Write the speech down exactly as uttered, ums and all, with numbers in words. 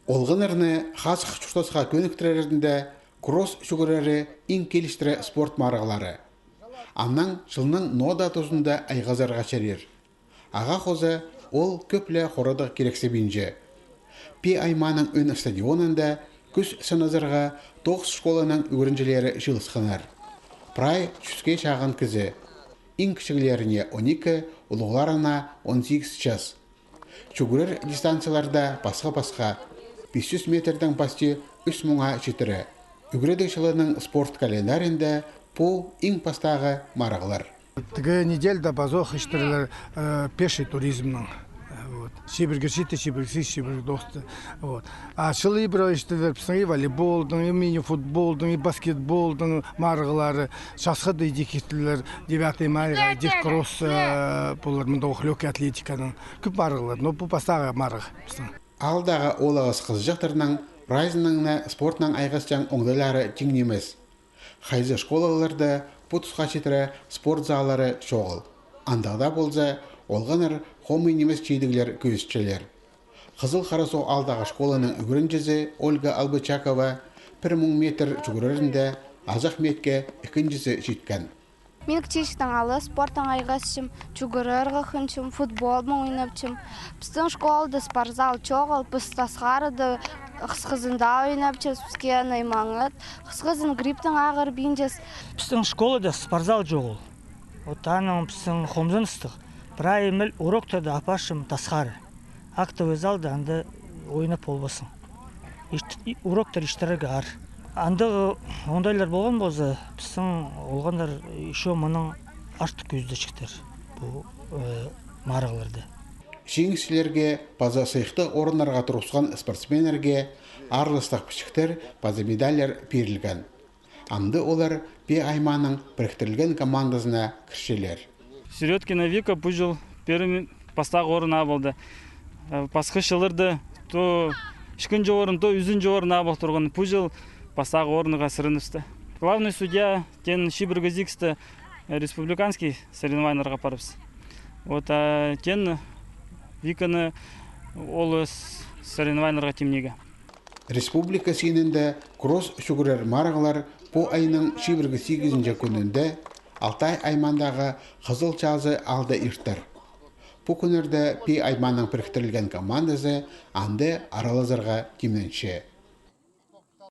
Олғаннарны хазых чуртасха кӧніктірерінде кросс чӱгӱрері иң киліштіре спорт марығлары. Аннаң чылның ноо даа тузында айғазарға чарир. Ағаа хоза ол кӧп ле хорадығ кирексебинче. Пии аймааның ӧӧн стадионында кӱс сыназарға тоғыс школаның ӱгренҷілері чыылысханнар. Прай чӱске чағын кізі. Иң кічіглеріне он ікі, улуғларына он сигіс час. Чӱгӱрер дистанцияларда пасха-пасха. Пис чӱс метрдең пасти ӱс муңа читіре. Ӱгредіг чылының спорт календарьында пу иң пастағы марығлар. Тігі неделяда пазох истерлер, э, пеший туризмнің. Э, вот. Чибіргі читі, чибіргі сигіс, чибіргі тоғыс. Вот. А чыл ибіре истерлер пістің и волейболдың, и мини-футболдың, и баскетболдың марығлары. Часха даа идӧк истерлер, девятый майға, идӧк кросс, э, полар, мындағ лёгкий атлетиканың. Кӧп марығлар, но пу пастағы марығ пістің. Аалдағы оолағас хызыҷахтарның прайзының на спортнаң айғасчаң оңдайлары тиң нимес. Хайзы школаларда пу тусха читіре спорт заллары чоғыл. Андағ даа полза, олғаннар хомай нимес чидіглер кӧзітчелер. Хызыл Харасу аалдағы школаның ӱгренҷізі Ольга Албычакова пір муң метр чӱгӱрерінде азах миитке ікінҷізі читкен. Мин кічіҷектең ала спортнаң айғасчам, чӱгӱрерге хынчам, футболнаң ойнапчам. Пістің школада спортзал чоғыл, піс тасхарада хысхызында ойнапчабыс, піске наймаңат, хысхызын грипптең ағырбинчабыс. Пістің школада спортзал чоғыл. Вот анаң пістің хомзыныстығ. Прай мин уроктарны апарчам тасхара. Актовый залда анда ойнап полбассың. Ишт-, и-, уроктар истерге аар. Андағ оңдайлар полған полза, пістің олғаннар ещё мынаң артых кӧзідерҷіктер пу, э, марығларда. Чиңісчілерге паза сыйыхтығ орыннарға турғысхан спортсменнерге аарластығ пічіктер паза медальлар пирілген. Амды олар Пии аймааның піріктірілген командазына кірчелер. Серёдкина Вика пу чыл пір пастағы орын алып алды. Э, пасха чылларда то ікінҷі орын, то ӱзінҷі орын алып турған. Пу чыл пастағы орынға сырынысты. Главный судья теен чибіргі сигісте республиканский соревнованиеларға парыбыс. Вот, а теен Виканы ол с-, соревнованиеларға тимнирге. Республика синінде кросс чӱгӱрер марығлар пу айның чибіргі сигізінҷі кӱнінде Алтай аймаандағы Хызыл Чазы аалда иртер. Пу кӱннерде Пии аймааның піріктірілген командазы анда аралазарға тимненче.